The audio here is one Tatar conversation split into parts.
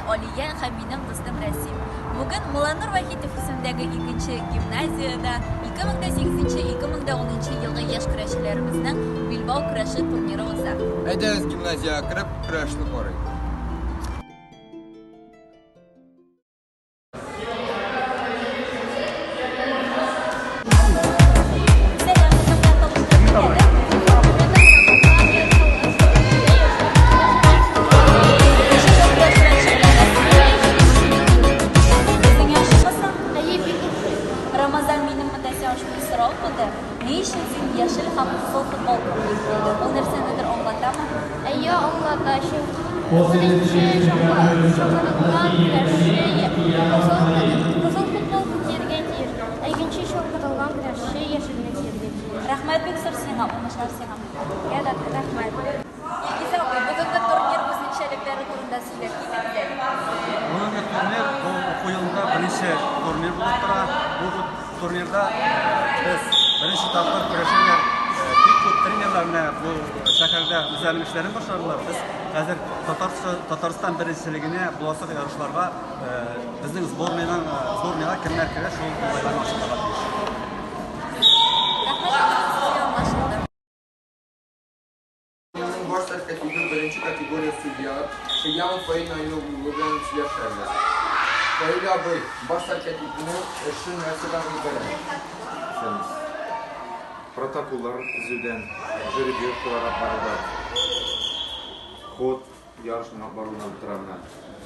Алия һәм минем дустым Рәсим. Бүген Мулланур Вахитов исемендәге икенче гимназиядә 2008-2010 елгы яшь көрәшчеләребезнең билбау көрәше турниры уза. Әйдәгез гимназиягә кереп, көрәшне карыйк. Рамазан минем монда сиңа шундый сорау туды. Ни өчен син яшел һәм кызыл футболка киеп килдең? Ул нәрсәнедер аңлатамы? Әйе, аңлата, чөнки беренче чакырылган көрәшче кызыл футболка кияргә тиеш, ә икенче чакырылган көрәшче яшелне кияргә тиеш. Рәхмәт бик зур сиңа, уңышлар сиңа. Рәхмәт. Илгиз абый, бүгенге турнир үзенчәлекләре турында сөйләп китегез әле. Бүгенге турнир бу уку елында беренче турнир булып тора. Бу Турнирда без беренче тапкыр көрәшәләр. Бик күп тренерлар менә бу шәһәрдә үзләренең эшләрен башкардылар. Без хәзер Татарстан беренчелегенә буласы ярышларга безнең сборныйның сборныйга кемнәр керә, шул малайларны ачыкларга тиеш. Рәхмәт, сезгә аңлашылды. Районның баш сәркатибе беренче категория судья Шиямов Фаил Наил улы белән сөйләшәбез. Фаил абый, баш сәркатибнең эше нәрсәдән гыйбарәт? Эшебез протоколлар төзүдән, жеребьевкалар алып барудан, ход ярышның алып баруыннан тора менә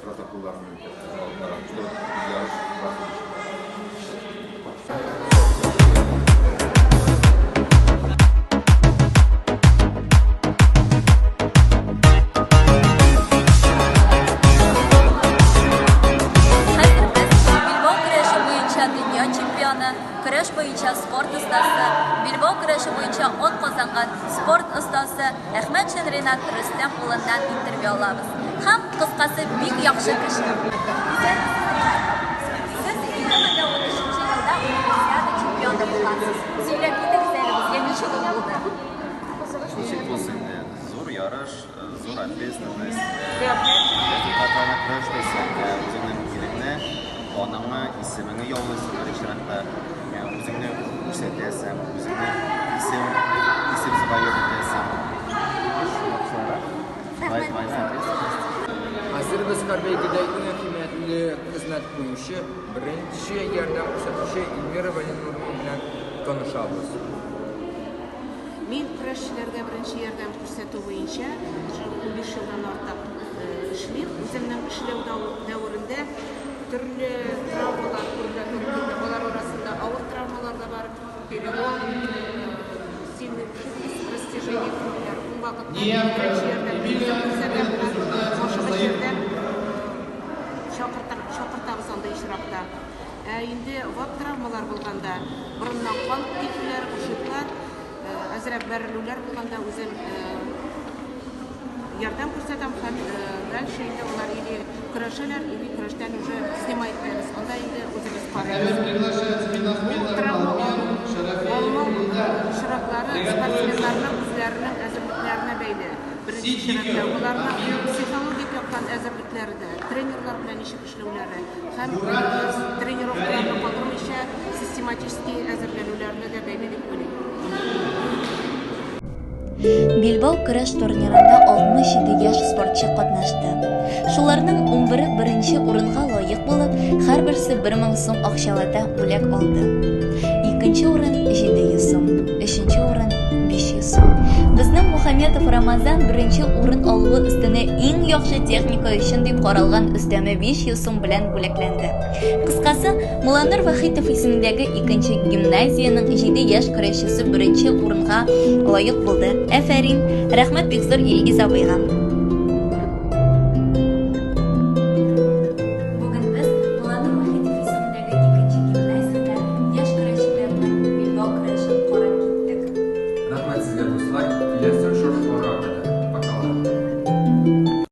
протоколларны алып барам, чтобы ярыш барсын өчен. Хәзер без билбау көрәше буенча дөнья чемпионы, көрәш буенча спорт остасы, билбау көрәше буенча ат казанган спорт остасы Әхмәтшин Ринат Рөстәм улыннан интервью алабыз. Һәм, кыскасы, бик яхшы кеше. Исәнмесез, Ринат. Сез 2013 елда Универсиада чемпионы булгансыз. Сөйләп китегез әле безгә, ничек ул булды? Ничек булсын инде, зур ярыш, зур ответственность. Результатларына көрәшмисең, үзеңнең иреңне, анаңны, исемеңне яулыйсың беренче чиратта. Үзеңне күрсәтәсең, үзеңне исем, исем завоевать итәсең. Хәзер без һәр бәйгедә иң әһәмиятле хезмәт куючы, беренче ярдәм күрсәтүче Эльмира Вәлинурова белән танышабыз. Мин көрәшчеләргә беренче ярдәм күрсәтү буенча уже 15 елдан артык эшлим. Үземнең эшләү дәверендә төрле травмалар күрергә туры килде. Алар арасында авыр травмалар да бар, перелом, сильный ушиб, растяжение күрделәр. Ул вакытта мин беренче ярдәм күрсәтәм һәм ашыгыч ярдәм чакыртабыз андый очракта. Ә инде вак травмалар булганда, борыннан кан китүләр, ушиблар, әзрәк бәрелүләр булганда үзем ярдәм күрсәтәм һәм дальше инде алар или көрәшәләр, или көрәштән уже снимать итәбез. Анда инде үзебез карыйбыз. Бу травма алмау очраклары спортсменнарның үзләренең әзерлекләренә бәйле. Беренче чиратта аларның психологик яктан әзерлекләре дә, тренерлар белән ничек эшләүләре һәм тренировкаларны калдырмыйча систематически әзерләнүләренә дә бәйле дип уйлыйм. Билбау көрәш турнирында 67 яшь спортчы катнашты. Шуларның 11-е беренче урынга лаек булып, һәрберсе 1000 сум акчалата бүләк алды. Икенче урын 700 сум, өченче урын 500 сум. Безнең Мухаметов Рамазан беренче урын алуы өстенә иң яхшы техника өчен дип каралган өстәмә 500 сум белән бүләкләнде. Кыскасы, Мулланур Вахитов исемендәге икенче гимназиянең 7 яшь көрәшчесе беренче урынга лаек булды. Әфәрин! Рәхмәт бик зур Илгиз абыйга.